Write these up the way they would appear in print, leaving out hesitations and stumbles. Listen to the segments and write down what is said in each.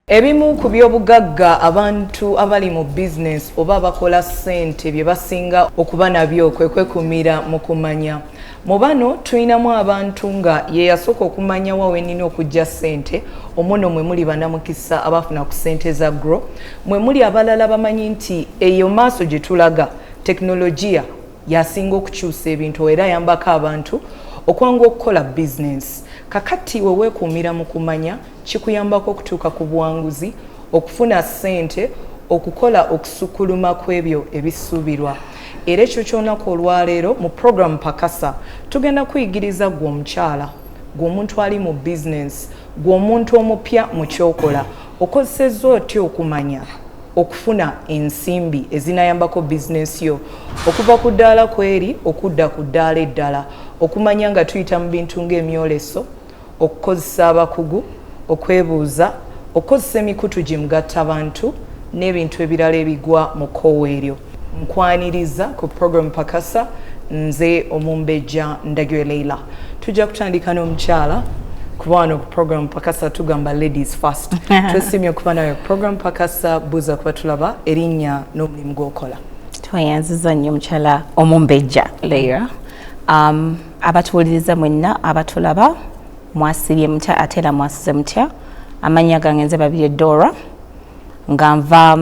Ebimu ku byobugagga abantu abali mu bizinensi oba abakola ssente bye basinga okuba nabyo kwe kwekumira mu kumanya. Mu bano tulinamu abantu nga ye yasooka okumanya wa we nnina okuggya ssente, omwo nno mwe muli bannamukisa abaafuna ku ssente za Grow, mwe muli abalala abamanyi nti eyo maaso gye tulaga tekinologiya y'asinga okukyusa ebintu era ayambako abantu okwanguwa okukola bizinensi. Kakati we weekuumira mu kumanya kikuyambako okutuuka ku buwanguzi, okufuna ssente, okukola okusukkuluma kw'ebyo ebisuubirwa. Era ekyo ky'olunaku olwaleero mu program Pakasa tugenda kuyigiriza ggwe omukyala, ggwe omuntu ali mu bizinensi, ggwe omuntu omupya mu ky'okola, okozesezza otya okumanya okufuna ensimbi ezinayambako bizinensi yo okuva ku ddaala kweri okudda ku ddaala eddala, okumanya nga tuyita mu bintu ng'emyoleso, okukozesa abakugu, okwebuuza, okukozesa emikutu gi mugattabantu n'ebintu ebirala ebigwa mu kkowe eryo. Nkwaniriza ku program Pakasa, nze Omumbejja Ndagire Leila. Tujja kutandika n'omukyala kuba wano ku program Pakasa tugamba ladies first. Twesiimye okuba nawe ku program Pakasa, buuza kuba tulaba erinnya n'omulimu gw'okola. Tweyanziza nnyo mukyala Omumbejja Leila. Abatuwuliriza mwenna abatulaba mwasibye mutya ate era mwasize mutya. Amannya gange nze Babirye Dora nga nva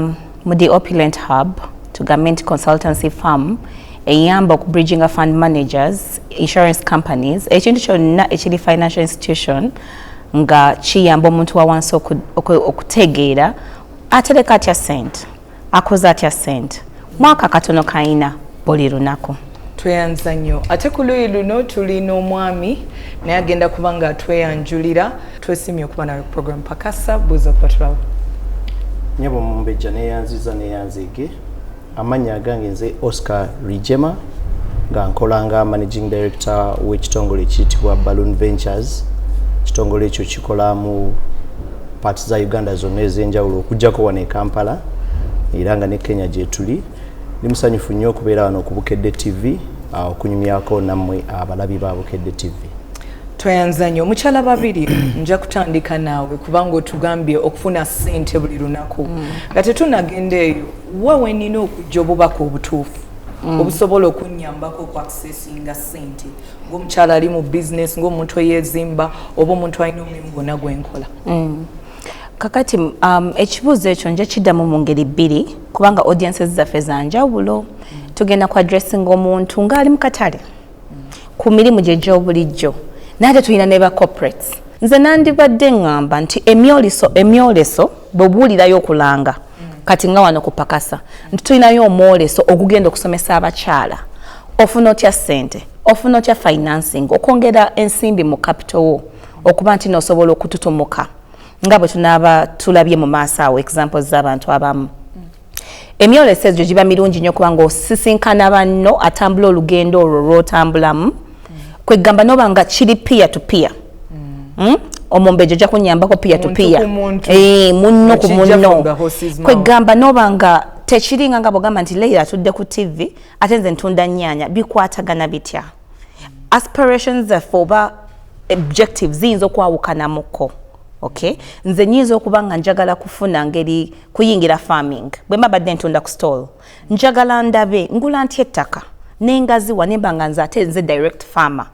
mu The Opulent Hub, tugambe nti consultancy firm eyamba okubridginga fund managers, insurance companies, ekintu kyonna ekiri financial institution nga kiyamba omuntu wa wansi okutegeera atereka atya ssente, akoze atya ssente mwaka katono kayina buli lunaku. Tweyanza nnyo. Ate ku luuyi luno tulina omwami naye agenda kuba nga atweyanjulira. Twesimye okuba nawe ku program Pakasa, buuza kuba tulaba. Nyabo Mumbejja, neyanziza neyanzeege. Amannya agange nze Oscar Rigema nga nkola nga managing director w'ekitongole ekiyitibwa Balloon Ventures. Ekitongole ekyo kikola mu parts za Uganda zonna ez'enjawulo okuggyako wano e Kampala era nga ne Kenya gyetuli. Ndi musanyufu nnyo okubeera wano ku Bukedde TV okunyumyako nammwe abalabi ba Bukedde TV. Tweyanza nnyo. Omukyala Babiri, nja kutandika naawe kubanga otugambye okufuna ssente buli lunaku. Nga tetunagenda eyo, wa we nnina okujja obubaka obutuufu obusobola okunnyambako okuaccessinga ssente ng'omukyala ali mu bizinesi, ng'omuntu eyeezimba oba omuntu alina omulimu gwonna gwe nkola? Kakati ekibuuzo ekyo nja kiddamu mu ngeri bbiri kubanga audiences zaffe za njawulo. Tugenda ku addressinga omuntu ng'ali mu katale ku mirimu gye gy'obulijjo, naye ate tulina ne ba corporates. Nze nandibadde ŋŋamba nti emyoleso bwe buwulirayo okulanga kati nga wano ku Pakasa nti tulinayo omwoleso ogugenda okusomesa abakyala ofuna otya ssente, ofuna otya financing, okwongera ensimbi mu capital wo okuba nti n'osobola okututumuka nga bwe tunaaba tulabye mu maaso awo examples z'abantu abamu. Emyoleso egyo giba mirungi nnyo kubanga osisinkana banno atambula olugendo olwo lw'otambulamu, kwegamba noba nga kiri peer to peer. Omumbejja ojja kunnyambako peer to peer, munno ku munno, kwegamba noba nga tekiringa nga bwogamba nti Leila atudde ku TV ate nze ntunda nnyaanya, bikwatagana bitya? Aspirations zaffe oba objectives ziyinza okwawukanamuko. Okay, nze nyinza okuba nga njagala kufuna ngeri kuyingira farming, bwe mba badde ntunda ku stall njagala ndabe ngula ntya ettaka nengaziwa nemba nga nze ate nze direct farmer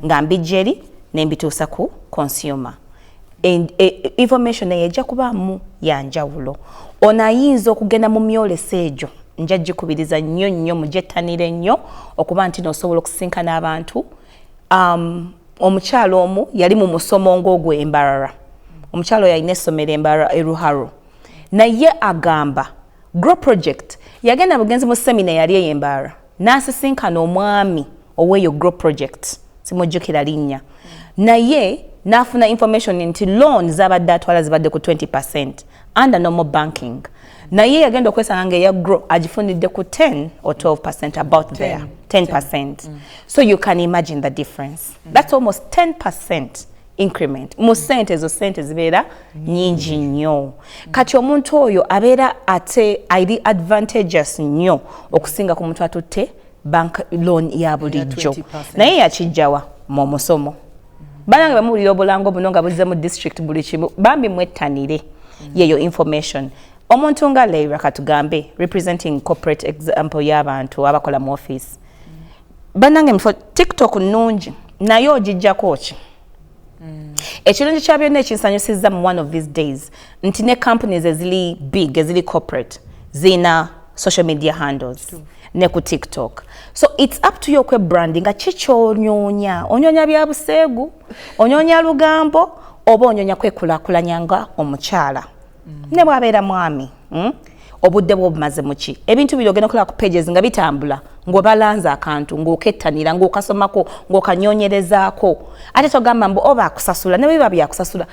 nga mbijja eri nembituusa ku consumer. Information eyo ejja kubaamu ya njawulo. Ono ayinza okugenda mu myoleso egyo, nja gikubiriza nnyo nnyo mugyettanire nnyo okuba nti n'osobola okusinkana abantu. Omukyalo omu yali mu musomo ng'ogwo Embarara, omukyalo oyo alina essomero Embarara Eruharo, naye agamba Grow Project yagenda bugenzi mu semina yali eyo Embarara n'asisinkana omwami ow'eyo Grow Project, simujjukira linnya, naye n'afuna information nti loan zabadde atwala zibadde ku 20% under normal banking, naye yagenda okwesanga nga eya Grow agifunidde ku 10 or 12%, about there 10%. So you can imagine the difference. That's almost 10% increment mu ssente ezo. Ssente zibeera nyingi nnyo. Kati omuntu oyo abeera ate ali advantageous nnyo okusinga ku muntu atutte bank loan ya bulijjo. Naye yakijjawa mu musomo. Banange, bamuwulira obulango buno nga buzze mu district buli kimu, bambi mwettanire. Yeyo information. Omuntu nga Leira, katugambe, representing corporate example y'abantu abakola mu office, bannange, mufo TikTok nnungi, naye ogijjako ki? Ekirungi kya byonna ekinsanyusizza mu one of these days nti ne companies eziri big, eziri corporate, ziyina social media handles ne ku TikTok. So it's up to you okwebrandinga. Kikyonyoonya, onyoonya bya buseegu, onyoonya lugambo, oba onyoonya kwekulaakulanya nga omukyala ne bw'abeera mwami, Obudde bwo bumaze muki? Ebintu biri ogenda okulaba ku pages nga bitambula, ng'obalanza akantu, ng'okettanira, ng'okasomako, ng'okanyonyerezaako. Ate togamba mbu oba akusasula, ne biba byakusasula,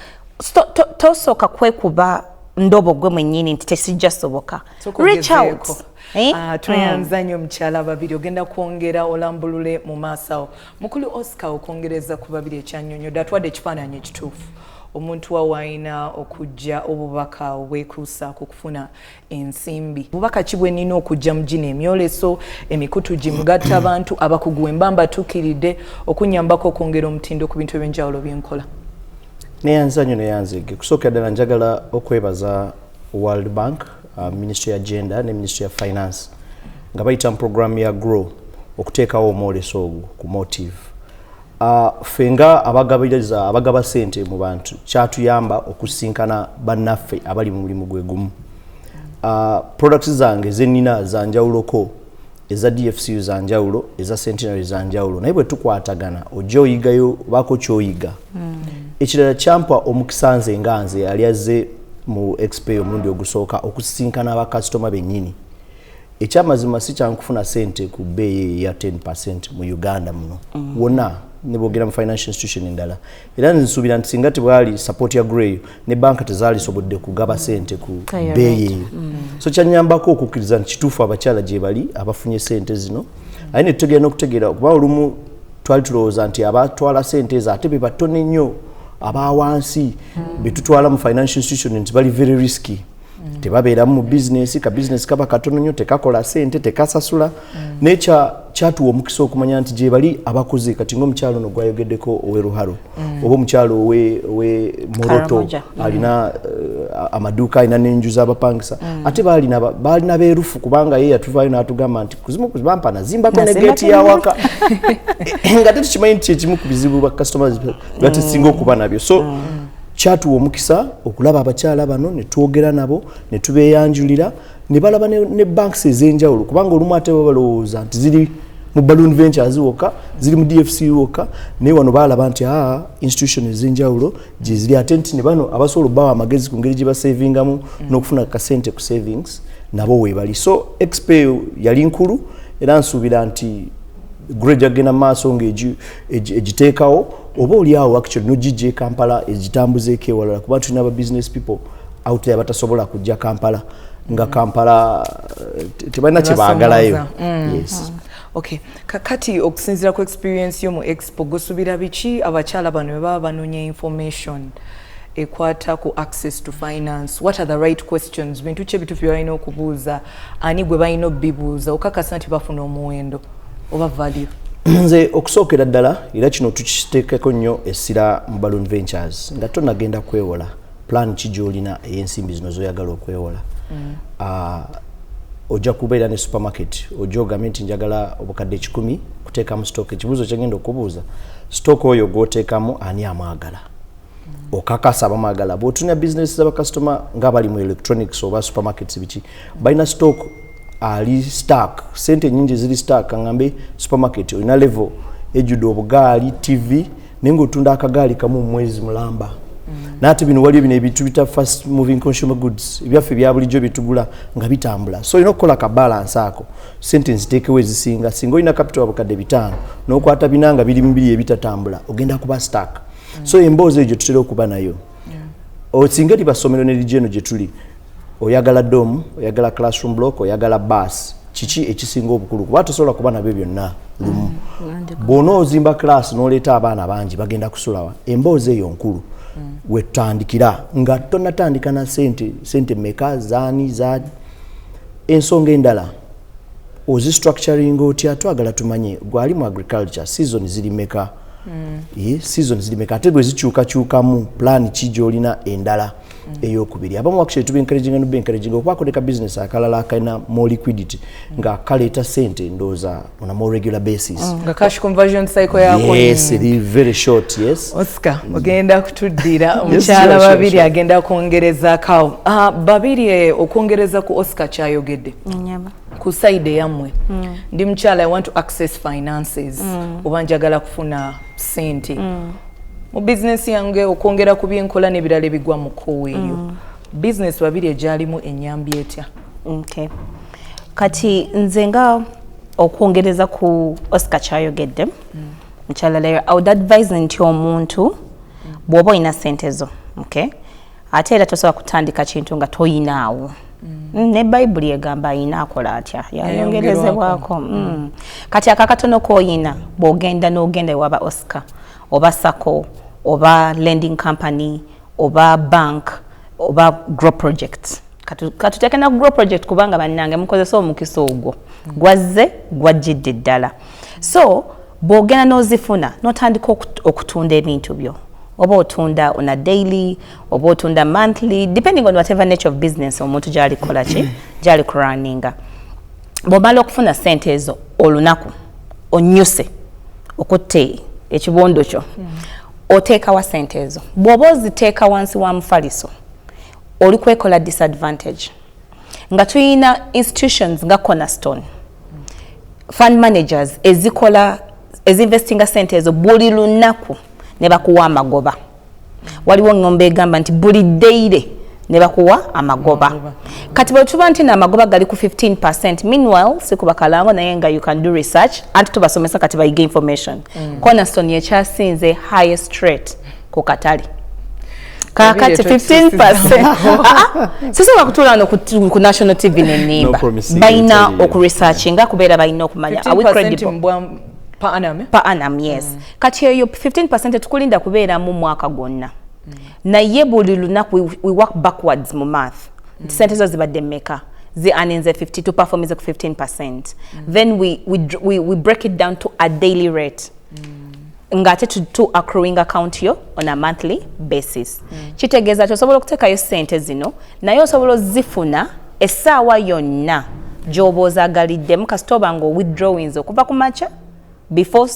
tosooka kwekuba ndobo gwe mwennyini nti tesijja soboka. Reach out. Eh? Ah, tweyanza nnyo omukyala Babiri. Ogenda kwongera olambulule mu maaso awo. Mukulu Oscar, okwongereza ku Babiri ekyanyonyodde, atwadde ekifaananyi ekituufu omuntu wawaayina okujja obubaka obwekuusa ku kufuna ensimbi. Bubaka ki bwe nina okujja mu gino emyoleso, emikutu gimugatta abantu, abakugu emba mbatuukiridde okunyambako okwongera omutindo ku bintu ebyenjawulo byenkola? Neyanza nnyo, neyanzege. Kusookera ddala njagala okwebaza World Bank, Ministry ya Gender ne Ministry ya Finance nga bayita mu program ya GROW okuteekawo omwoleso ogwo ku Motive. Ffe nga abagabiriza, abagaba sente mu bantu, kyatuyamba okusinkana bannaffe abali mu mulimu gwe gumu. Products zange zenina zanjawuloko, eza DFCU zanjawulo, eza Centenary zanjawulo, naye bwe tukwatagana ojja oyigayo obaako kyoyiga. Ekirala, kyampa omukisa nze nga nze ali azze mu expo omulundi ogusooka okusisinkana abakasitoma bennyini. Ekyamazima, si kyankufuna sente ku bbeeyi eya 10 mu Uganda muno wonna, ne bwogera mu financial institution endala. Era nsuubira nti singa tebwali support ya GROW, ne banka tezaalisobodde kugaba sente ku bbeeyi eyo. So kyanyambako okukkiriza nti kituufu abakyala gye bali abafunye sente zino, aye ne tutegeera n'okutegeera, kuba olumu twali tulowooza nti abatwala sente ezo ate be batono ennyo, abawansi betutwala mu financial institution nti bali very risky, tebabeeramu mu bizinesi, ka bizinesi kaba katono nnyo, tekakola sente, tekasasula. Naye kyatuwa omukisa okumanya nti gye bali abakoze. Kati ngaomukyalo ono gwayogeddeko owe Ruharo, oba omukyalo owe Moroto alina amaduuka, alina n'enju z'abapangisa, ate baalina beerufu, kubanga ye yatuvaayo n'atugamba nti kuzimu bampa nazimbako ne geeti yawaka, nga tetukimanyi nti kyekimu ku bizibu bakasitoma batesinga okuba nabyo. So kyatuwa omukisa okulaba abakyala bano, ne twogera nabo, ne tubeeyanjulira, ne balaba ne banks ez'enjawulo, kubanga olumu ate baba balowooza nti ziri mu Balloon Ventures wokka, ziri mu DFC wokka, naye wano balaba nti aa institution ez'enjawulo gye ziri, ate nti ne bano abasobola obbawa amagezi ku ngeri gye basavingamu n'okufuna kasente ku savings nabo weebali. So expo yali nkulu, era nsuubira nti GROW agenda mu maaso ng'egiteekawo, oba oli awo actually nogijja e Kampala, egitambuzeeko ewalala, kuba tulina aba business people out there batasobola kujja Kampala, nga Kampala tebalina kyebaagalayo. Yes. Okay, kakati okusinziira ku experience yo mu expo, gusubira biki abakyala bano bwe baba banoonya information ekwata ku access to finance? What are the right questions? Bintu ki ebituufu bye balina okubuuza? Ani gwe balina obibuuza okakasa nti bafuna omuwendo oba value? Nze okusookera ddala, era kino tukiteekeko nnyo essira mu Balloon Ventures, nga tonagenda kwewola, plan ki gy'olina ey'ensimbi zino z'oyagala okwewola? Ojja kubeera ne supermarket, ojja ogambe nti njagala obukadde 100 kuteekamu stock. Ekibuuzo kyengenda okubuuza, stock oyo gw'oteekamu ani amwagala? Okakasa abamwagala? Bw'otunya bizinesi z'abakasitoma nga bali mu electronics oba supermarkets, biki, balina stock ali stuck, sente nyingi ziri stuck. Ngambe supermarket olina level ejjudde obugaali, TV, naye ng'otunda akagaali kamu mu mwezi mulamba. Naate bino waliyo bino ebintu bita fast moving consumer goods, ebyaffe ebya bulijjo byetugula nga bitambula. So olina okukola ka balance ako, sente nziteekewo ezisinga. Singa olina capital wa 500,000 n'okwata 400 nga biri mu biri ebitatambula, ogenda kuba stuck. So emboozi eyo gye tutera okuba nayo, singa liba ssomero ne lijja eno gye tuli, oyagala dorm, oyagala classroom block, oyagala bus, kiki ekisinga obukulu? Kuba tosobola kuba nabyo byonna lumu. Bw'ona ozimba class n'oleeta abaana bangi, bagenda kusulawa? Emboozi eyo nkulu wetutandikira nga tonatandika na sente. Sente meka, zaani zaani? Ensonga endala, ozistructuring otya? Twagala tumanye gwali mu agriculture, season ziri meka? Ye, season ziri meka? Ate bwe zikyukakyukamu, plan ki gy'olina endala? Eyokubiri, abamu actually tuba encouraging and encouraging okubaako ne ka business akalala akalina more liquidity, nga kaleeta sente, ndowooza, on a more regular basis. Nga cash conversion cycle yako Yes, eri very short, yes. Oscar, ogenda kutuddira omukyala Babiri agenda kwongerezaako. Ah, Babiri, okwongereza ku Oscar kyayogedde, ku side yammwe, ndi mukyala, I want to access finances, oba njagala kufuna sente mu bizinesi yange okwongera ku byenkola n'ebirala ebigwa mu kkowa eyo, bizinesi Babiri egyalimu enyambi etya? Okay. Kati nze nga okwongereza ku Oscar kyayogedde, mukyala leero, I would advise nti omuntu bw'oba olina sente zo, okay, ate era tosobola kutandika kintu nga toyinaawo. Ne Bayibuli egamba ayina akola atya? Yayongerezebwako. Kati akakatono koyina, bw'ogenda n'ogenda ewaba Oscar oba SACCO oba lending company oba bank oba Grow Project, katuteeke na Grow Project, kubanga bannange mukozesa omukisa ogwo gwazze gwajjidde ddala. So bw'ogenda n'ozifuna n'otandika okutunda ebintu byo, oba otunda on a daily oba otunda monthly, depending on whatever nature of business omuntu gyali kukola ki, gyali kurunninga, bw'omala okufuna sente ezo olunaku onyuse okutte ekibondo kyo, oteekawa sente ezo. Bw'oba oziteeka wansi wa mufaliso, oli kwekola disadvantage, nga tuyina institutions nga Cornerstone fund managers ezikola, ezinvestinga sente ezo buli lunaku ne bakuwa amagoba. Waliwo ngombe egamba nti buli daily ne bakuwa amagoba. Kati bwe tuba nti n'amagoba gali ku 15%, meanwhile sikuba kalango, naye nga you can do research, anti tubasomesa kati bayige information. Cornerstone yekyasinze highest rate ku katale kakati, 15%. Ah, ah, sisobola kutuula wano ku national TV nenimba. Balina okuresearchinga, kubeera balina okumanya, are we credible? Per annum, eh? Per annum, yes. Kati eyo 15% tetukulinda kubeeramu mwaka gwonna, naye buli lunaku we work backwards mu math nti sente zo zibadde mmeka, zi earninze 50, to performize ku 15%, then we break it down to a daily rate, ng'ate tu accruing account yo on a monthly basis. Kitegeeza ti osobola okuteekayo sente zino, naye osobola ozifuna essaawa yonna gy'oba ozaagaliddemu, kasita oba nga withdrawings okuva ku makya before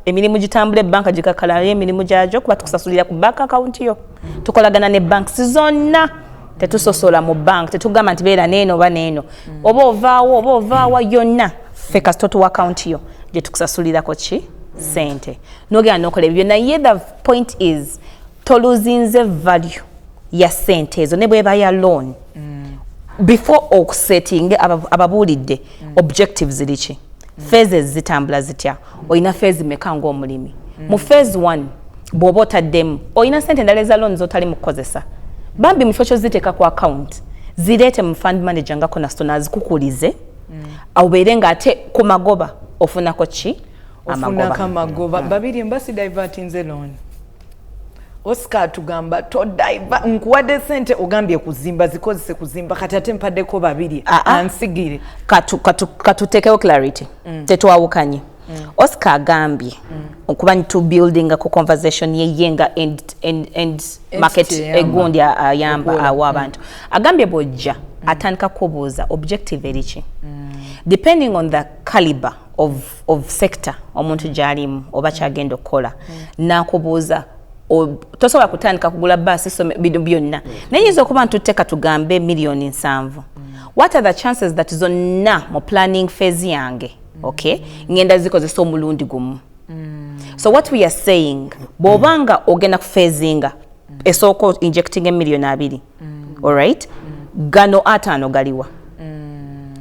emirimu gitambula, ebbanka gikakkalayo emirimu gyagyo, kuba tukusasulira ku bank account yo. Tukolagana ne banks zonna, tetusosola mu bank, tetugamba nti beera neeno oba neeno, oba ovaawo oba ovaawa, yonna ffe kasita otuwa account yo gye tukusasulirako ki sente, nogenda nokola ebyo. Naye the point is, toluzinze value ya sente ezo ne bweba ya loan. Before okusetting, ababuulidde objectives ziri ki, phases zitambula zitya, olina phase meka ng'omulimi. Mu phase 1 bw'oba otaddemu, olina sente endala eza loan z'otali mu kukozesa, bambi mu kifo kyoziteeka ku account, zireete mu fund manager nga Cornerstone azikukulize, obeere ng'ate ku magoba ofunako ki? Ofunako amagoba. Babiri, embasi divertinze loan. Oscar tugamba todiva, nkuwadde sente, ogambye kuzimba, zikozese kuzimba, kati ate mpaddeko Babiri ansigire. Katuteekewo clarity, tetwawukanye. Oscar agambye okuba tu building ku conversation yeye nga end market egundi ayamba awa abantu. Agambye bwojja atandika kubuuza objective eriki, depending on the caliber of sector omuntu gyalimu oba kyagenda okukola. Nakubuuza, tosobola kutandika kugula baasi bino byonna, naye yinza okuba ntutte katugambe 70 million. What are the chances that zonna mu planning phase yange, okay, ngenda zikozesa omulundi gumu? So what we are saying, bw'obanga ogenda kuphasinga, esooka injecting 20 million, alright, gano 50 galiwa?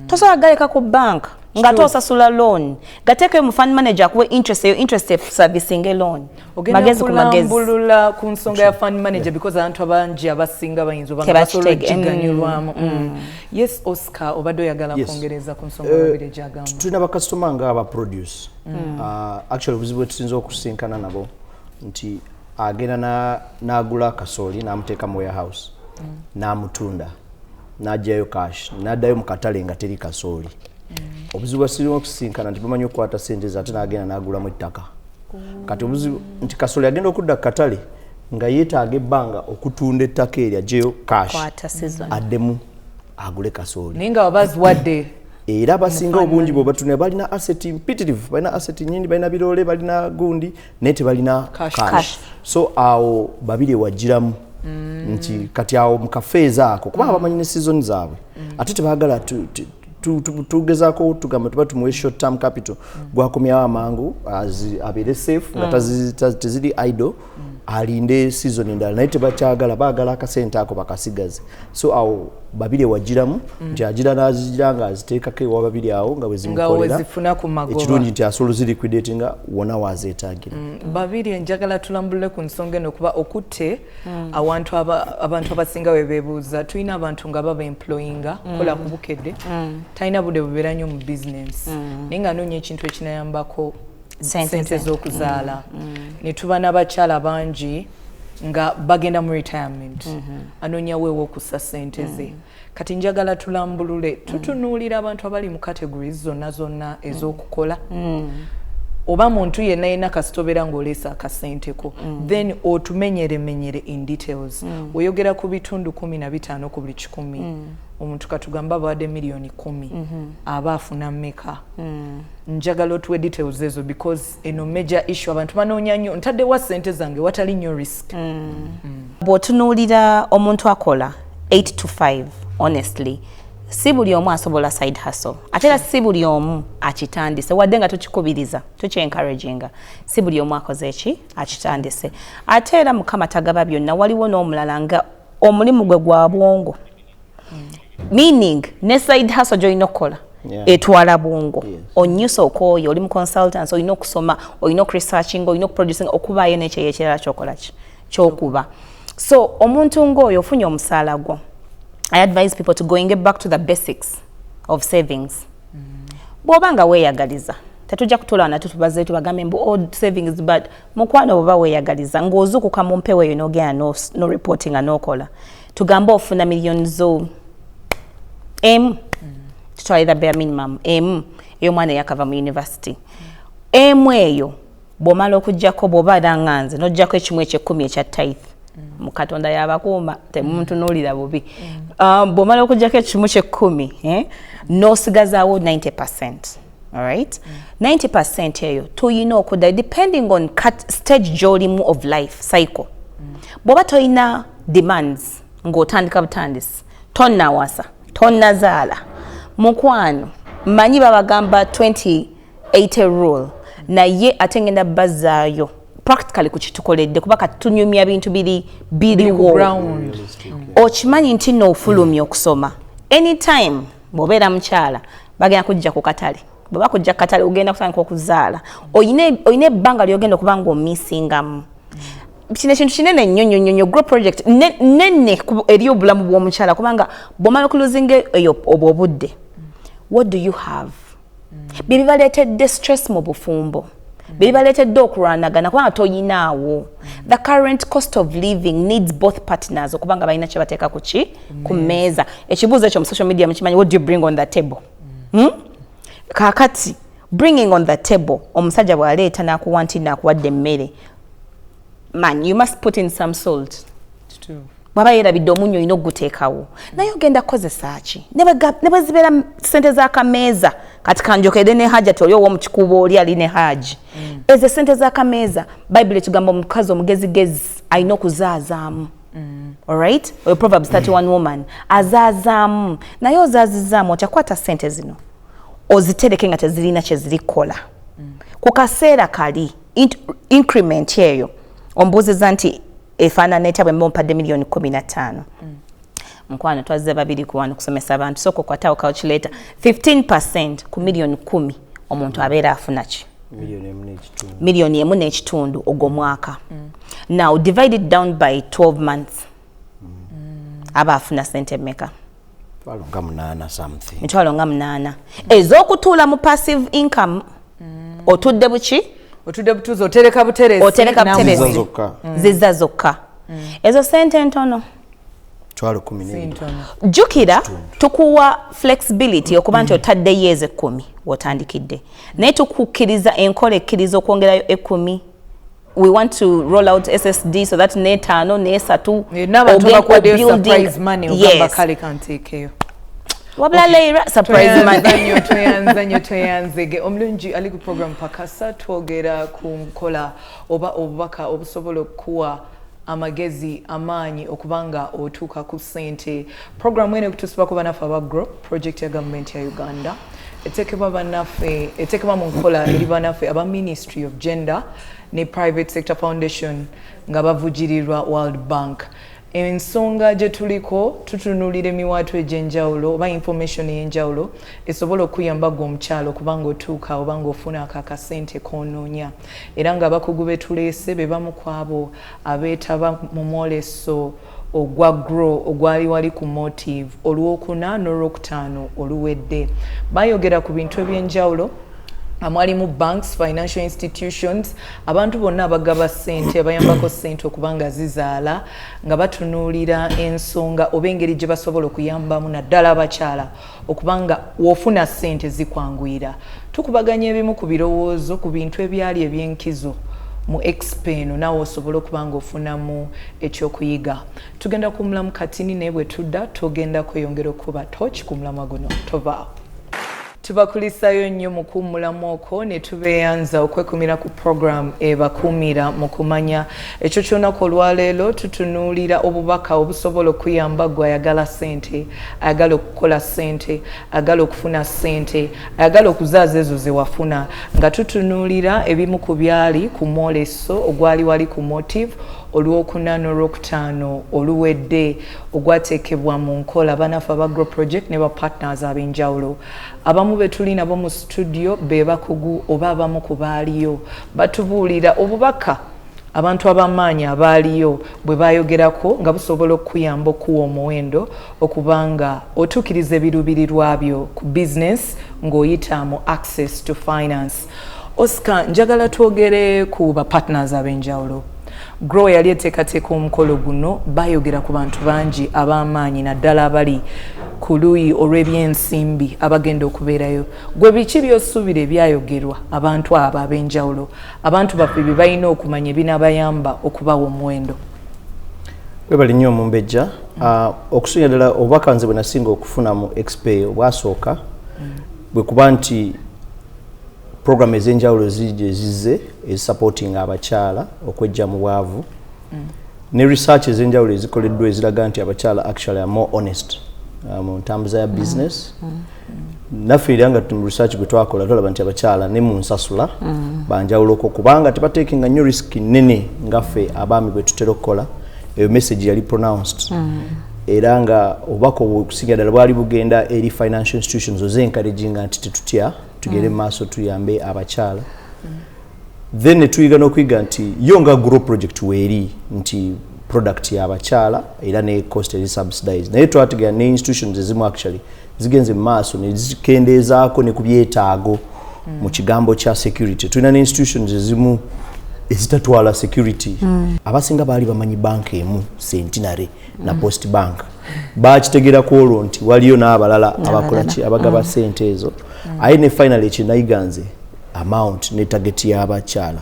Tosobola galeka ku bank nga tosasula loan. Gateekeyo mu fund manager akuwe interest, eyo interest servicing loan. Magezi ku magezi. Kulambulula ku nsonga ya fund manager, because abantu abangi abasinga bayinza oba nga basobola okugiganyulwamu. Yes, Oscar, obadde oyagala kwongereza ku nsonga Babiri gyagamba. Tulina bakasitoma nga aba produce. Actually obuzibu bwe tusinza okusinkana nabo nti agenda n'agula kasooli n'amuteeka mu warehouse, n'amutunda, n'ajjayo cash, n'addayo mu katale nga teri kasooli. Obuzibu bwasirina okusinkana nti bamanyi okukwata sente ze, ate n'agenda n'agulamu ettaka. Kati obuzibu nti kasooli agenda okudda ku katale Nga yeetaaga ebbanga okutunda ettaka eryo aggyeyo cash, Kwata season. addemu agule kasooli. Naye nga wabaziwadde. Era abasinga obungi bwebatunira balina asset mpitirivu, balina asset nyingi, balina birole, balina gundi, naye tebalina Cash. cash. Cash. So awo babiri wagiramu nti kati awo mu kafeeza ako, kubanga bamanyi ne season zaabwe, ate tebaagala tugezaako tugamba tuba tumuwe short term capital gwakomyawo amangu abeere safe nga teziri idle, alinde season endala, naye tebakyagala, baagala akasente ako bakasigaze. So awo babiri wagiramu nti agira n'azigira nga aziteekako ewa babiri awo nga bwe Nga zimukolera. wezifuna ku magoba. Ekirungi nti asobola oziliquidatinga wona wazeetaagira. Babiri, njagala tulambulule ku nsonga eno kuba okutte awantu abantu abasinga we beebuuza. Tulina abantu nga baba employinga kola ku Bukedde, talina budde bubeera nnyo mu bizinensi, naye nga anoonya ekintu ekinayambako Sente sente ze. z'okuzaala. Ne tuba n'abakyala bangi nga bagenda mu retirement, anoonya weewa okussa sente ze. Kati njagala tulambulule, tutunuulira abantu abali mu categories zonna zonna ez'okukola, oba muntu yenna yenna kasita obeera ng'oleesa akasenteko, then otumenyeremenyere in details. Oyogera ku bitundu 15 ku buli 100. Omuntu katugambe abawadde miliyoni 10, aba afuna mmeka? Njagala otuwe details ezo because eno major issue, abantu banoonya nnyo ntaddewa sente zange watali nnyo risk. Bw'otunuulira omuntu akola 8 to 5, honestly si buli omu asobola side hustle, ate era si buli omu akitandise, wadde nga tukikubiriza, tukyencouraginga, si buli omu akoze eki akitandise. Ate era Mukama tagaba byonna. Waliwo n'omulala nga omulimu gwe gwa bwongo, meaning ne side hustle gy'olina okukola etwala bwongo. Onyusa okwoyo oli mu consultants, olina okusoma, olina okuresearchinga, olina okuproducinga, okubaayo n'ekyeyo ekirala kyokola ki kyokuba. So omuntu ng'oyo ofunye omusaala gwo, I advise people to going back to the basics of savings. Bw'oba nga weeyagaliza, tetujja kutuula nate tubaze tubagambe mbu oh, savings, but mukwano, bw'oba weeyagaliza ng'ozuukuka mu mpewo eyo n'ogenda no reportinga n'okola, tugambe ofuna miliyoni zo emu, tutwalira bare minimum emu ey'omwana eyakava mu university, emu eyo bw'omala okugjako, bw'oba era nga nze, n'oggyako ekimu ekyekumi ekya tithe, mu Katonda yabakuuma, temuntunuulira bubi. Bw'omala okugjako ekimu kyekkumi, eh, n'osigazaawo 90, alright, 90 eyo tuyina okudda depending on cut stage gy'olimu of life cycle. Bw'oba toyina demands, ng'otandika butandisi, tonnawasa, tonnazaala, mukwano, manyi babagamba 20-80 rule, naye ate ngenda bazzaayo practically ku kitukoledde, kuba kati tunyumya bintu biri biriwo. Ground. Okimanyi nti nno ofulumya okusoma, anytime bw'obeera mukyala bagenda kujja ku katale, bwe bakujja ku katale ogenda kutandika okuzaala, oyina ebbanga lyogenda okuba nga omisingamu. Kino ekintu kinene nnyo nnyo nnyo nnyo, grow project nene eri obulamu bw'omukyala, kubanga bw'omala okuluzinga eyo obwo obudde, what do you have? Bye bibaleetedde stress mu bufumbo, bye bibaleetedde okulwanagana, kubanga toyinaawo. The current cost of living needs both partners okuba nga balina kye bateeka ku ki ku mmeeza. Ekibuuzo ekyo mu social media mukimanyi, what do you bring on the table? Hmm? Kaakati bringing on the table, omusajja bw'aleeta n'akuwa nti naakuwadde emmere, man, you must put in some salt. Bw'aba yeerabidde omunnyo, olina okuguteekawo, naye ogenda kukozesa ki? Ne bwe zibeera sente z'akameeza, kati kanjokere ne Hajati oli ow'omu Kikuubo, oli ali ne Haji, ezo sente z'akameeza, Bayibuli etugamba omukazi omugezigezi alina okuzaazaamu. Alright, oyo Proverbs 31 woman azaazaamu, naye ozaazizaamu otya? Kwata sente zino ozitereke nga tezirina kye ziri kukola ku kaseera kali. Increment eyo ombuuziza nti efaanana etya? Bwe mba ompadde miliyoni 15, mukwano, twazze babiri ku wano kusomesa abantu. Sooka okwatawo calculator, 15 ku miliyoni 10, omuntu abeera afuna ki? 1.5 miliyoni. 1.5 miliyoni ogwo mwaka. Now divide it down by 12 months, aba afuna sente mmeka? Mitwalo nga munaana something. Mitwalo nga munaana ez'okutuula mu passive income. Otudde buki? Otudde butuuzi, otereka buteresi. Otereka buteresi. Zizza zokka. Zizza zokka ezo sente ntono. 12,000. Ntono. Jjukira tukuwa flexibility okuba nti otaddeyo ezo 10 wotandikidde, naye tukukkiriza enkola ekkiriza okwongerayo 10. We want to roll out SSD so that n'etaano n'esatu. N'abantu bakuwaddeyo surprise money, ogamba kale kanteekeyo. Wabula leera surprise money. Tweyanza nnyo, tweyanzege. Omulungi ali ku program Pakasa, twogera ku nkola oba obubaka obusobola okukuwa amagezi, amaanyi okubanga otuuka ku ssente. Programu eno ekutuusibwako bannaffe aba GROW project ya gavumenti ya Uganda, eteekebwa bannaffe, eteekebwa mu nkola eri bannaffe aba Ministry of Gender ne Private Sector Foundation nga bavugirirwa World Bank. Ensonga gye tuliko, tutunuulira emiwaatwa egy'enjawulo oba information ey'enjawulo esobola okuyamba gwe omukyalo okubanga otuuka oba ng'ofuna ako akasente k'onoonya, era nga abakugu be tuleese be bamu ku abo abeetaba mu mwoleso ogwa GROW ogwali wali ku Motive olwokuna n'olwokutaano oluwedde. Bayogera ku bintu ebyenjawulo mwalimu banks, financial institutions, abantu bonna abagaba ssente, abayambako ssente okuba nga zizaala, nga batunuulira ensonga oba engeri gye basobola okuyambamu naddala abakyala okuba nga w'ofuna ssente zikwanguyira. Tukubaganya ebimu ku birowoozo ku bintu ebyali ebyenkizo mu expo eno, naawe osobole okuba nga ofunamu ekyokuyiga. Tugenda kuwumulamu katini, naye bwe tudda tugenda kweyongera okuba torch ku mulamwa guno. Tovaawo. Tubakulisayo nnyo mu kuwummulamu okwo ne tubeeyanza okwekumira ku program ebakuumira mu kumanya. Ekyo ky'olunaku olwaleero tutunuulira obubaka obusobola okuyamba gwe ayagala ssente, ayagala okukola ssente, ayagala okufuna ssente, ayagala okuzaaza ezo ze wafuna, nga tutunuulira ebimu ku byali ku mwoleso ogwali wali ku Motive olwokuna n'olwokutaano oluwedde, ogwateekebwa mu nkola bannaffe aba GROW project ne ba partners ab'enjawulo. Abamu be tuli nabo mu studio be bakugu oba abamu ku baaliyo, batubuulira obubaka abantu ab'amaanyi abaaliyo bwe bayogerako nga busobola okukuyamba okuwa omuwendo okubanga otuukiriza ebiruubirirwa byo ku business ng'oyita mu access to finance. Oscar, njagala twogere ku ba partners ab'enjawulo. GROW yali eteekateeka omukolo guno, bayogera ku bantu bangi ab'amaanyi, naddala abali ku luuyi olw'ebyensimbi abagenda okubeerayo. Gwe biki by'osuubira ebyayogerwa abantu abo ab'enjawulo, abantu baffe bye balina okumanya ebinabayamba okubawa omuwendo? Webali nnyo omumbejja. Okusinga ddala obubaka nze bwe nasinga okufuna mu expo obwasooka bwe kuba nti program ez'enjawulo zijja ezizze ezisupportinga abakyala okwejja mu bwavu, ne research ez'enjawulo ezikoleddwa eziraga nti abakyala actually are more honest mu ntambuza ya business. Naffe era nga mu research gwe twakola twalaba nti abakyala ne mu nsasula banjawuloko, kubanga tebatekinga nnyo risk nnene nga ffe abaami bwe tutera okukola. Eyo message yali pronounced, era nga obubaka obwo okusinga ddala bwali bugenda eri financial institutions ozencouraginga nti tetutya, tugende mu maaso tuyambe abakyala. Then ne tuyiga n'okuyiga nti yo nga GROW project weeri nti product y'abakyala era ne cost eri subsidized, naye twategera ne institutions ezimu actually zigenze mu maaso ne zikendeezaako ne ku byetaago mu kigambo kya security. Tulina ne institutions ezimu ezitatwala security. Abasinga baali bamanyi banka emu, Centenary na Post Bank. Bakitegerako olwo nti waliyo n'abalala abakola ki, abagaba sente ezo. Aye ne finally ekinayiga nze amount ne target y'abakyala,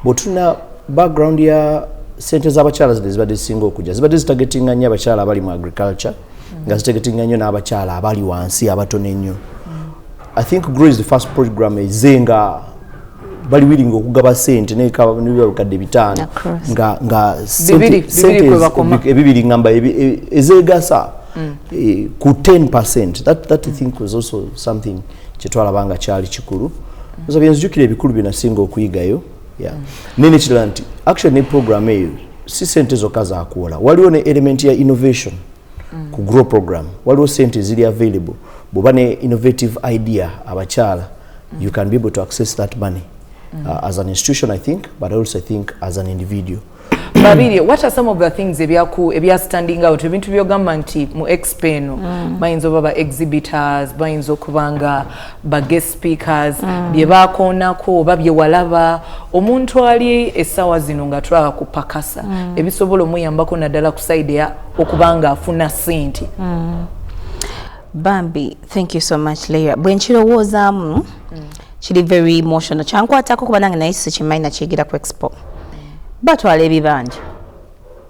bwetulina background ya sente z'abakyala zino ezibadde zisinga okujja, zibadde zitargetinga nnyo abakyala abali mu agriculture, nga zitargetinga nnyo n'abakyala abali wansi abatono ennyo. I think GROW is the first program eze nga bali willing okugaba sente nebikadde 500 Across. nga Bibiri, bibiri kwe bakoma. Ebibiri ngamba ezeegasa ku 10%. That I think was also something kyetwalaba nga kyali kikulu. So byenzijukira ebikulu bye nasinga okuyigayo, yeah. Nene kirala nti actually ne program eyo si sente zokka zakuwola, waliwo ne element ya innovation ku GROW program. Waliwo sente eziri available bw'oba ne innovative idea abakyala, you can be able to access that money as an institution, I think, but also I think as an individual. Babiri, what are some of the things ebyaku ebya standing out, ebintu byogamba nti mu expo eno bayinza oba ba exhibitors, bayinza okuba nga ba guest speakers, bye bakoonako oba bye walaba omuntu ali essaawa zino nga tulaba ku Pakasa, ebisobola omuyambako naddala ku side ya okuba nga afuna ssente? Bambi, thank you so much, Leira. Bwe nkirowoozaamu kiri very emotional, kyankwatako kuba nange naye sikimanyi, nakiyigira ku expo. Batwala ebibanja.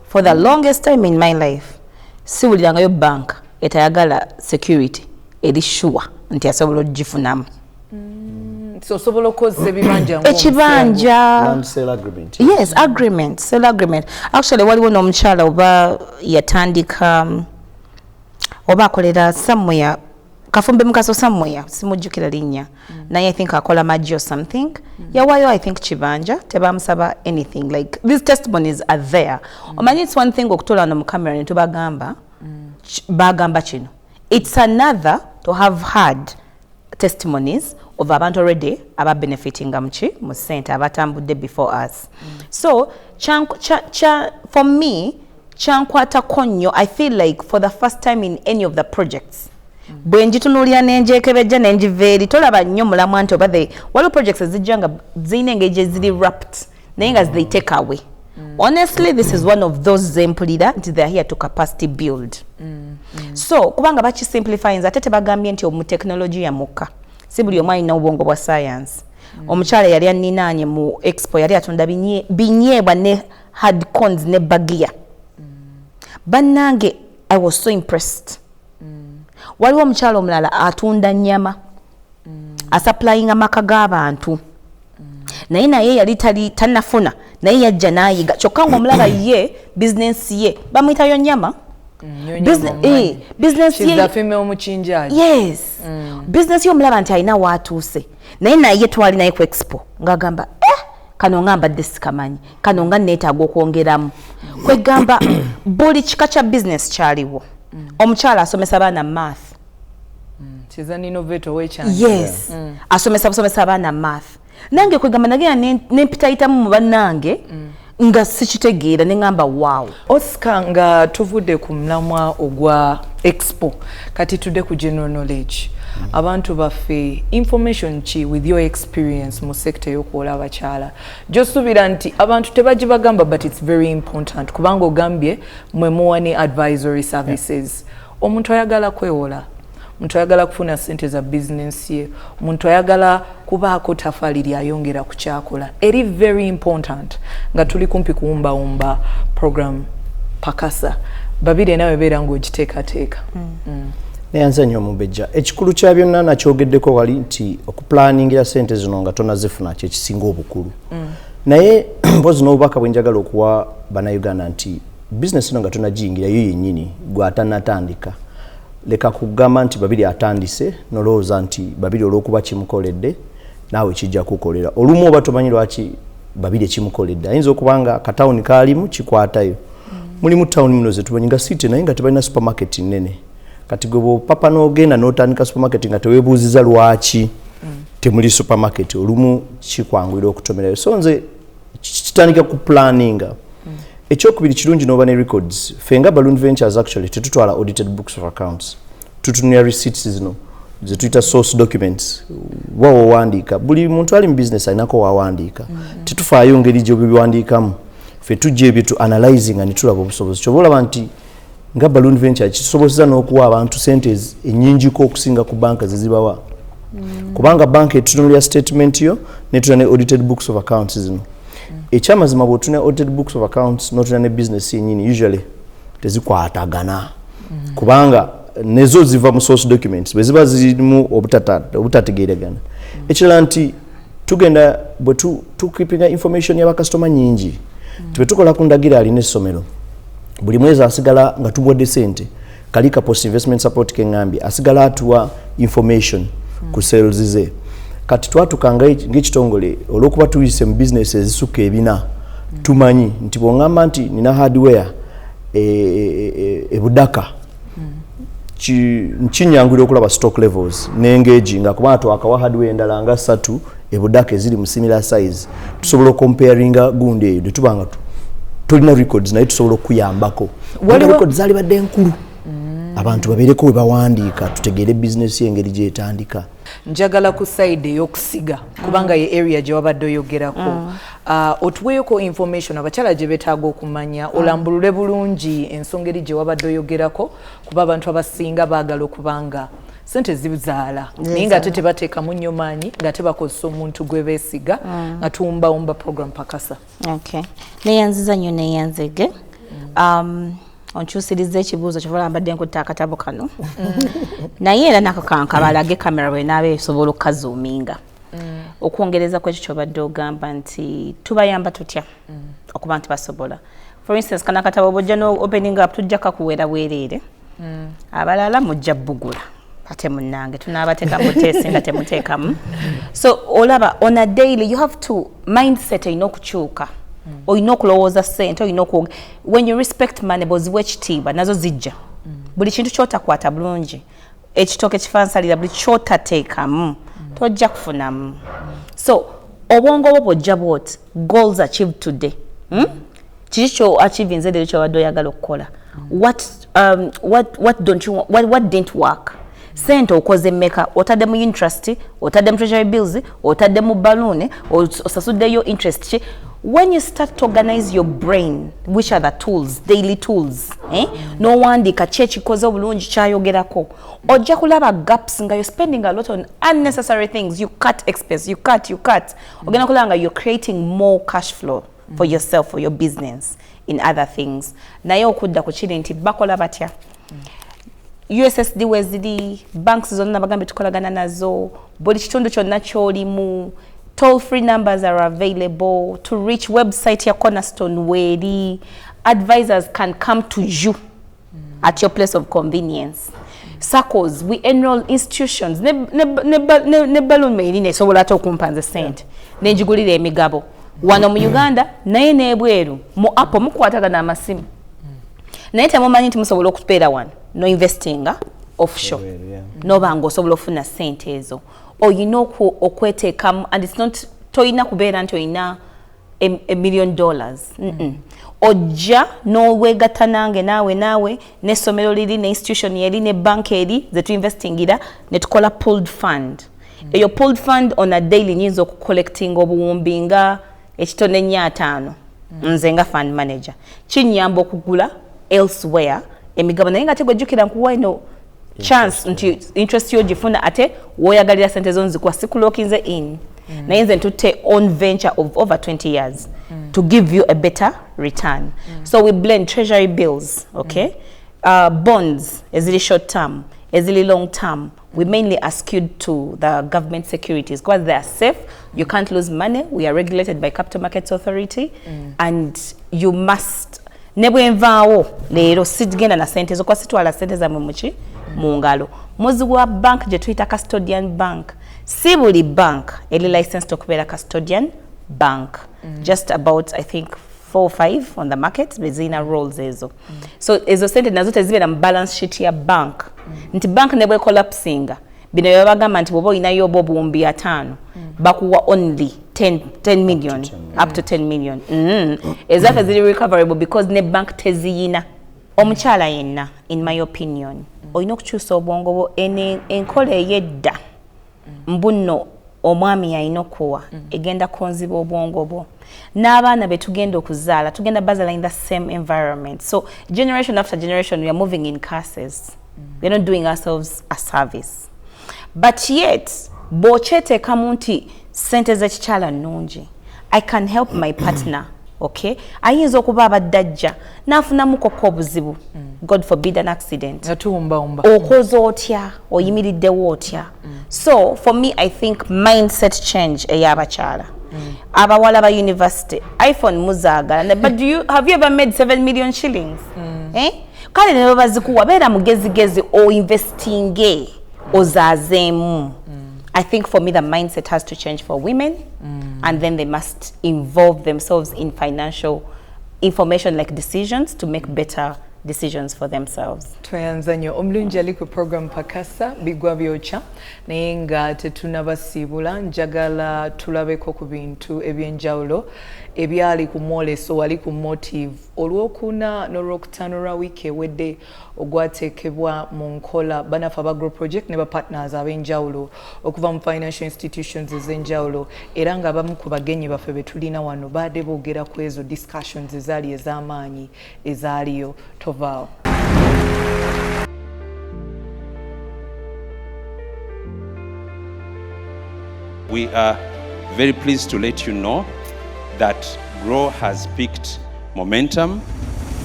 For the longest time in my life, siwulirangayo bank etayagala security eri sure nti asobola okugifunamu. So osobola okukozesa ebibanja ng'omusengo. Ekibanja. Land sale agreement. Yes, agreement, sale agreement. Actually, waliwo n'omukyala oba yatandika oba akolera somewhere, Kafumbe Mukaso somewhere, simujjukira linnya, naye I think akola magi or something. Yawaayo, I think, kibanja, tebamusaba anything. Like, these testimonies are there. Omanyi, it's one thing okutuula wano mu camera ne tubagamba bagamba kino, it's another to have had testimonies of abantu already ababenefitinga muki mu sente abatambudde before us. So for me, kyankwatako nnyo. I feel like for the first time in any of the projects bwe njitunuulira nenjekebejja nenjiva eri, tolaba nnyo mulamwa nti oba waliwo projects ezijja nga zirina engeri gye ziri wrapped, naye nga they take away. Honestly, this is one of those zempulira nti they are here to capacity build. So kubanga bakisimplifyinze, ate tebagambye nti omu tekinologiya mukka, si buli omu alina obwongo bwa science. Omukyala yali anninaanye mu expo yali atunda binyeebwa ne hard corns ne bagia. Bannange, I was so impressed. Waliwo omukyala omulala atunda nnyama, asupplyinga amaka g'abantu, naye yali tali tannafuna, naye yajja n'ayiga. Kyokka ng'omulaba ye bizinensi ye bamuyitayo nnyama. Business ye. Female mukinjaji. Yes, business ye omulaba nti alina waatuuse, naye twali naye ku expo ng'agamba, "Eh, kano nga mbadde sikamanyi, kano nga neetaaga okwongeramu." Kwegamba buli kika kya business kyaliwo. Omukyala asomesa abaana math. She's an innovator w'ekyanja. Yes, asomesa busomesa abaana math. Nange kwegamba nagenda nempitayitamu mu bannange nga sikitegeera, neŋŋamba, "Wow." Oscar, nga tuvudde ku mulamwa ogwa expo, kati tudde ku general knowledge. Abantu baffe, information ki, with your experience mu sector y'okuwola abakyala, gy'osuubira nti abantu tebagibagamba, but it's very important, kubanga ogambye mwe muwa ne advisory services? Omuntu ayagala kwewola, omuntu ayagala kufuna sente za bizinensi ye, omuntu ayagala kubaako tafaali lyayongera ku kyakola, eri very important, nga tuli kumpi kuwumbawumba program Pakasa Babiri, nawe beera ng'ogiteekateeka. Neyanza nnyo, Omumbejja. Ekikulu kya byonna nakyogeddeko wali nti okuplaningira sente zino nga tonazifuna kyekisinga obukulu. Naye mpozi n'obubaka bwe njagala okuwa Bannayuganda nti bizinesi eno nga tonagiyingira yo yennyini, gwe atanatandika, leka kugamba nti Babiri atandise, nolowooza nti Babiri olw'okuba kimukoledde naawe kijja kukolera. Olumu oba tomanyi lwaki Babiri ekimukoledde, ayinza okuba nga katawuni kaalimu kikwatayo. Mulimu tawuni muno zetumanyi nga city, naye nga tebalina supermarket nnene. Kati gwe bwopapa n'ogenda n'otandika supermarket nga teweebuuziza lwaki temuli supermarket, olumu kikwanguyira okutomerayo. So nze kitandika ku planninga. Ekyokubiri, kirungi n'oba ne records. Ffe nga Balloon Ventures, actually tetutwala audited books of accounts, tutunula receipts zino zetuyita source documents, wa wowandiika. Buli muntu ali mu business alinako wawandiika. Tetufaayo ngeri gyobiwandiikamu, ffe tujja ebyo tu analyzing ne tulaba obusobozi. Kyoba olaba nti nga Balloon Venture kisobozesa n'okuwa abantu sente ennyingiko okusinga ku banka zezibawa, kubanga banka etutunulira statement yo netuna ne audited books of accounts zino. Ekyamazima, bwotuna audited books of accounts notuna ne business yenyini, usually tezikwatagana, kubanga nezo ziva mu source documents bwe ziba zirimu obutategeeragana. Ekirala nti tugenda bwe tukeepinga information y'abakasitoma nyingi. Tibwe tukola ku Ndagira alina essomero, buli mwezi asigala nga tumuwadde sente, kali ka post investment support keŋŋambye, asigala atuwa information ku sales ze. Kati twatuka ng'ekitongole, olw'okuba tuyise mu bizinesi ezisukka 400, tumanyi nti bw'oŋŋamba nti nina hardware ebudaka, kinyanguyira okulaba stock levels n'engage nga kubanga twakawa hardware endala nga ssatu ebudaka eziri mu similar size, tusobola okucomparinga gundi eyo. Netuba nga tolina records, naye tusobola okuyambako. Records zaali badde nkulu, abantu babeereko we bawandiika, tutegeere bizinesi engeri gyetandika. Njagala ku side ey'okusiga, kubanga ye area gye wabadde oyogerako. Otuweeyoko information abakyala gye beetaaga okumanya, olambulule bulungi ensonga eri gye wabadde oyogerako, kuba abantu abasinga baagala okubanga Sente zizaala, naye nga ate tebateekamu nnyo maanyi, nga tebakozesa omuntu gwe beesiga. Nga tuwumbawumba program Pakasa. Okay, neyanziza nnyo, neyanzege. Onkyusiriza ekibuuzo kyovala, mbadde nkutta akatabo kano, naye era nako kankabalage kamera bwenaaba esobola okukazoominga. Okwongereza ku ekyo kyobadde ogamba nti tubayamba tutya okuba nti basobola, for instance, kano akatabo bwojja no opening up, tujja kakuweera bwereere. Abalala mujja bbugula, ate munnange tunaabateekamu teesi nga temuteekamu. So olaba, on a daily you have to mindset erina okukyuka, olina okulowooza ssente, olina oku when you respect money, bw'oziwa ekitiibwa nazo zijja. Buli kintu kyotakwata bulungi, ekitooke kifansalira, buli kyotateekamu tojja kufunamu. So obwongo bwo bwojja bwoti, goals achieved today, Kiki kyo achievinze leero kyobadde oyagala okukola? What don't you, what didn't work? Sente okoze mmeka? Otadde mu interest, otadde mu treasury bills, otadde mu balloon, osasuddeyo interest ki? When you start to organize your brain, which are the tools, daily tools, eh? Nowandiika ki ekikoze obulungi kyayogerako, ojja kulaba gaps nga you're spending a lot on unnecessary things. You cut expense, you cut, you cut. Ogenda kulaba nga you're creating more cash flow for yourself, for your business, in other things. Naye okudda ku kiri nti bakola batya, USSD weziri, banks zonna bagambe tukolagana nazo, buli kitundu kyonna kyolimu, toll free numbers are available to reach, website ya Cornerstone weeri, advisors can come to you at your place of convenience. SACCOs, we enroll institutions ne balloon erina esobola ate okumpa nze sente nenjigulira emigabo wano mu Uganda, naye n'ebweru mu app mukwatagana amasimu, naye temumanyi nti musobola okubeera wano no investinga offshore. Ebweru, yeah. Noba nga osobola okufuna sente ezo, oyina okweteekamu, and it's not, toyina kubeera nti oyina $1 million. Ojja n'owegatta nange, naawe n'essomero liri, ne institution eri, ne bank eri zetuinvestingira, ne tukola pooled fund. Eyo pooled fund, on a daily nyinza okucollectinga obuwumbi nga ekitone 450. Nze nga fund manager kinyamba okugula elsewhere emigabo, naye nga tegwejjukira nkuwa eno chance nti interest yo gifuna, ate woyagalira sente zo nzikuwa, sikulockinze in. Naye nze ntutte on venture of over 20 years to give you a better return. So we blend treasury bills, okay, bonds eziri short term, eziri long term. We mainly are skewed to the government securities because they are safe, you can't lose money. We are regulated by Capital Markets Authority, and you must, ne bwenvaawo leero sigenda na sente zo, kuba sitwala sente zammwe muki mu ngalo, muziwa bank gye tuyita custodian bank. Si buli bank eri licensed okubeera custodian bank. Just about, I think, 4 or 5 on the market bezirina roles ezo. So ezo sente nazo tezibeera mu balance sheet ya bank, nti bank ne bwecollapsinga, bino byebagamba nti bwoba olinayo oba 50,000, bakuwa only 10 million, up to 10 million. Ezaffe ziri recoverable because ne bank teziyina. Omukyala yenna, in my opinion, olina okukyusa obwongo bwo. Enkola ey'edda mbu nno omwami yalina okuwa, egenda konziba obwongo bwo n'abaana be tugenda okuzaala, tugenda bazaala in the same environment. So generation after generation we are moving in curses. We are not doing ourselves a service. But yet bw'okyeteekamu nti sente z'ekikyala nnungi, I can help my partner, okay, ayinza okuba abadde ajja n'afunamu kokko obuzibu, God forbid, an accident, nga tuwumbawumba. Okoze otya? Oyimiriddewo otya? So for me, I think mindset change ey'abakyala, abawala ba university, iPhone muzaagala, but have you ever made 7 million shillings, eh? Kale ne bazikuwa, beera mugezigezi, oinvestinge, ozaazeemu. I think for me the mindset has to change for women, and then they must involve themselves in financial information, like decisions, to make better decisions for themselves. Tweyanza nnyo omulungi ali ku program Pakasa bigwa byokya, naye nga tetunabasiibula, njagala tulabeko ku bintu ebyenjawulo ebyali ku mwoleso wali ku Motive olwokuna n'olwokutaano lwa wiiki ewedde, ogwateekebwa mu nkola banafe aba Grow Project ne bapartners ab'enjawulo okuva mu financial institutions ez'enjawulo, era nga abamu ku bagenyi baffe be tulina wano baadde boogera ku ezo discussions ezaali ez'amaanyi ezaaliyo. Tovaawo. We are very pleased to let you know that GROW has picked momentum.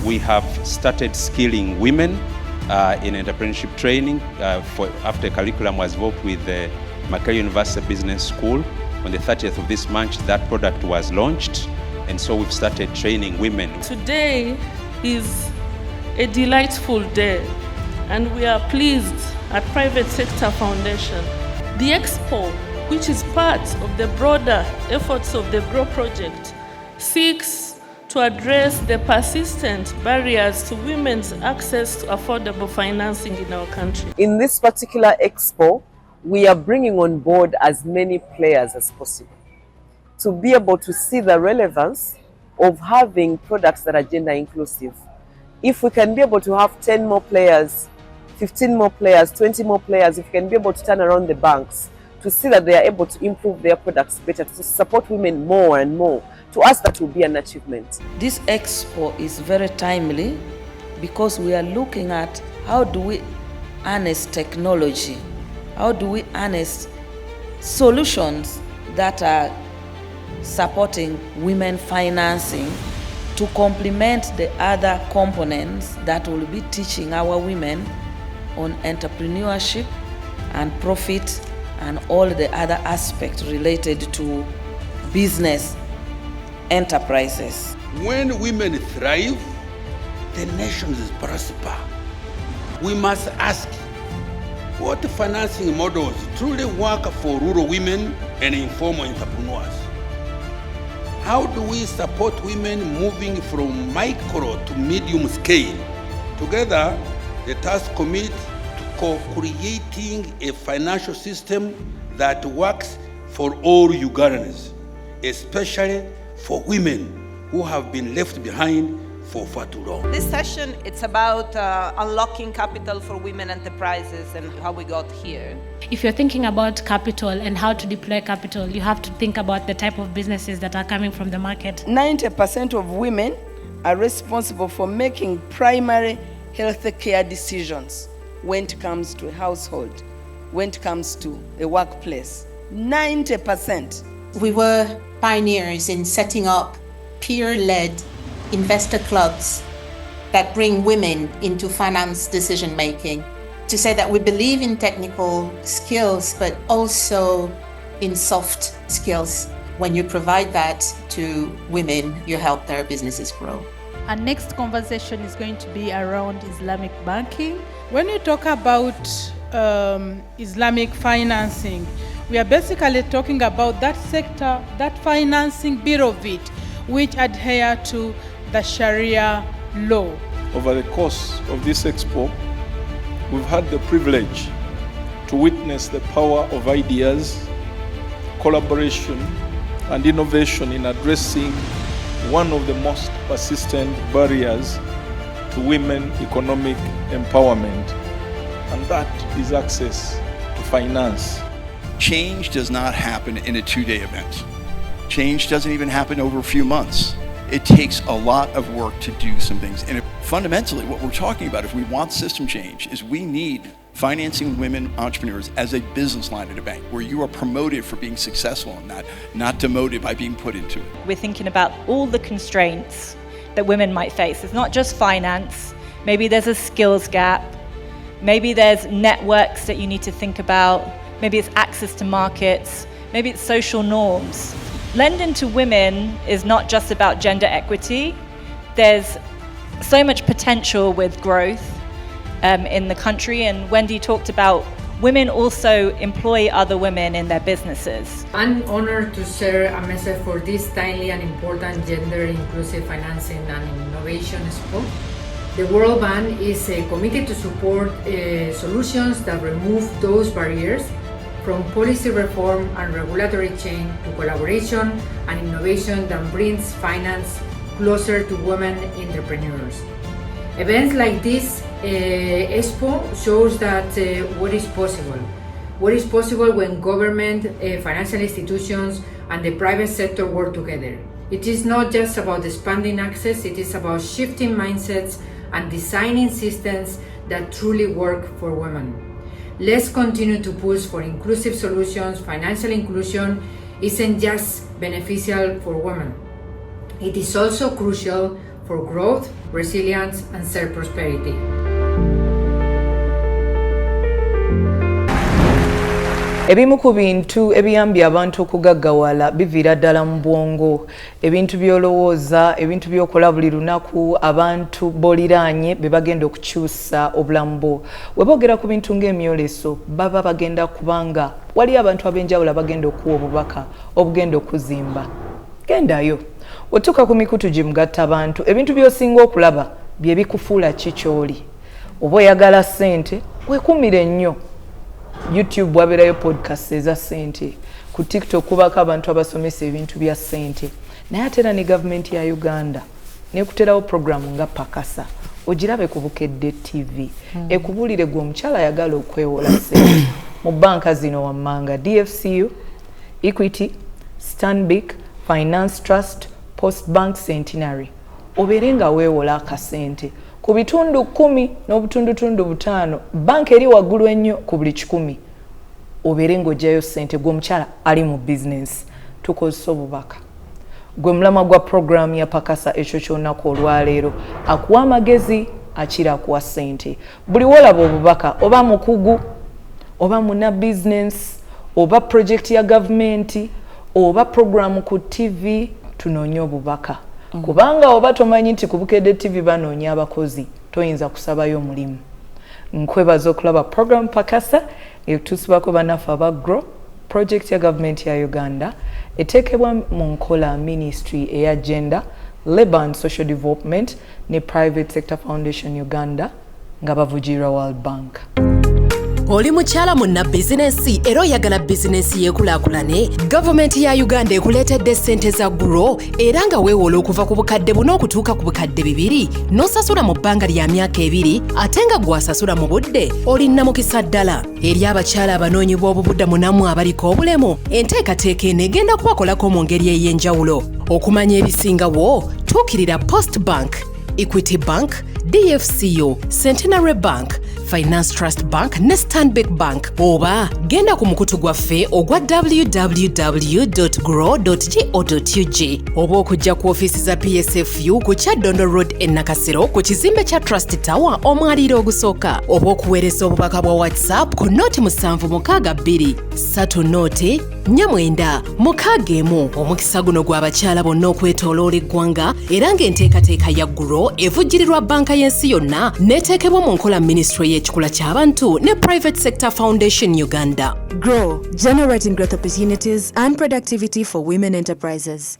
We have started skilling women in entrepreneurship training after curriculum was developed with the Makerere University Business School. On the 30th of this month, that product was launched, and so we've started training women. Today is a delightful day, and we are pleased at Private Sector Foundation. The Expo, which is part of the broader efforts of the GROW project, seeks to address the persistent barriers to women's access to affordable financing in our country. In this particular expo, we are bringing on board as many players as possible to be able to see the relevance of having products that are gender inclusive. If we can be able to have 10 more players, 15 more players, 20 more players, if we can be able to turn around the banks to see that they are able to improve their products better, to support women more and more, to us that will be an achievement. This expo is very timely because we are looking at how do we harness technology, how do we harness solutions that are supporting women financing to complement the other components that will be teaching our women on entrepreneurship and profit and all the other aspects related to business enterprises. When women thrive, the nations prosper. We must ask what financing models truly work for rural women and informal entrepreneurs. How do we support women moving from micro to medium scale? Together, the task commit to co-creating a financial system that works for all Ugandans, especially for women who have been left behind for far too long. This session, it's about unlocking capital for women enterprises and how we got here. If you're thinking about capital and how to deploy capital, you have to think about the type of businesses that are coming from the market. 90% of women are responsible for making primary health care decisions when it comes to a household, when it comes to a workplace. 90%. We were pioneers in setting up peer-led investor clubs that bring women into finance decision-making. To say that we believe in technical skills, but also in soft skills. When you provide that to women, you help their businesses grow. Our next conversation is going to be around Islamic banking. When you talk about Islamic financing, we are basically talking about that sector, that financing bit of it, which adhere to the Sharia law. Over the course of this expo, we've had the privilege to witness the power of ideas, collaboration, and innovation in addressing one of the most persistent barriers to women economic empowerment, and that is access to finance. Change does not happen in a two-day event. Change doesn't even happen over a few months. It takes a lot of work to do some things. And fundamentally, what we're talking about, if we want system change, is we need financing women entrepreneurs as a business line at a bank, where you are promoted for being successful in that, not demoted by being put into it. We're thinking about all the constraints that women might face. It's not just finance. Maybe there's a skills gap. Maybe there's networks that you need to think about. Maybe it's access to markets. Maybe it's social norms. Lending to women is not just about gender equity. There's so much potential with growth in the country, and Wendy talked about women also employ other women in their businesses. I'm honored to share a message for this timely and important gender inclusive financing and innovation expo. The World Bank is committed to support solutions that remove those barriers, from policy reform and regulatory change to collaboration and innovation that brings finance closer to women entrepreneurs. Events like this expo shows that what is possible. What is possible when government, financial institutions, and the private sector work together. It is not just about expanding access, it is about shifting mindsets and designing systems that truly work for women. Let's continue to push for inclusive solutions. Financial inclusion isn't just beneficial for women. It is also crucial for growth, resilience, and shared prosperity. Ebimu ku bintu ebiyambye abantu okugaggawala biviira ddala mu bwongo. Ebintu by'olowooza, ebintu by'okola buli lunaku, abantu b'oliraanye be bagenda okukyusa obulamu bwo. We boogera ku bintu ng'emyoleso, baba bagenda kubanga waliyo abantu ab'enjawulo abagenda okuwa obubaka obugenda okuzimba. Gendayo. Otuuka ku mikutu gimugattabantu, ebintu by'osinga okulaba bye bikufuula ki ky'oli. Oba oyagala ssente, weekuumire nnyo. YouTube wabeerayo podcast eza ssente, ku TikTok kubaako abantu abasomesa ebintu bya ssente. Naye ate era ne gavumenti ya Uganda nekuterawo programu nga Pakasa, ogirabe ku Bukedde TV, ekubuulire gwe omukyala ayagala okwewola ssente mu bbanka zino wammanga: DFCU, Equity, Stanbic, Finance Trust, Post Bank, Centenary, obeere nga weewola akasente ku 10.5%, banka eri waggulu ennyo ku buli 100, obeere ng'oggyayo ssente gwe omukyala ali mu bizinensi. Tukozesa obubaka gwe mulamwa gwa puroguramu ya Pakasa ekyo ky'olunaku olwaleero. Akuwa amagezi akira akuwa ssente. Buli wolaba obubaka, oba mukugu, oba muna bizinensi, oba projekiti ya gavumenti, oba puroguramu ku TV, tunoonye obubaka, kubanga oba tomanyi nti ku Bukedde TV banoonya abakozi, toyinza kusabayo omulimu. Nkwebaza okulaba program Pakasa etuusibwako bannaffe aba GROW, project ya gavumenti ya Uganda eteekebwa mu nkola ministry eya Gender, Labour and Social Development ne Private Sector Foundation Uganda nga bavujjirwa World Bank. Oli mukyala munna bizinensi era oyagala bizinensi yeekulaakulane? Gavumenti ya Uganda ekuleetedde ssente za GROW, era nga weewola okuva ku 4,000 okutuuka ku 2,000 n'osasula mu bbanga lya myaka 2, ate nga gw'asasula mu budde oli nnamukisa ddala. Eri abakyala abanoonyi b'obubudamu nammwe abaliko obulemu, enteekateeka eno egenda kubakolako mu ngeri ey'enjawulo. Okumanya ebisingawo, tuukirira Post Bank, Equity Bank, DFCU, Centenary Bank, Finance Trust Bank ne Stanbic Bank, oba genda ku mukutu gwaffe ogwa www grow go ug, oba okujja ku ofiisi za PSFU ku Kyaddondo Road e Nakasero ku kizimbe kya Trust Tower omwaliiro ogusooka, oba okuweereza obubaka bwa WhatsApp ku 0762 30 49 61. Omukisa guno gw'abakyala bonna okwetooloola eggwanga, era ng'enteekateeka ya GROW evujjirirwa Banka y'Ensi Yonna n'eteekebwa mu nkola Minisitule y'Ekikula ky'Abantu ne Private Sector Foundation Uganda. GROW, generating growth opportunities and productivity for women enterprises.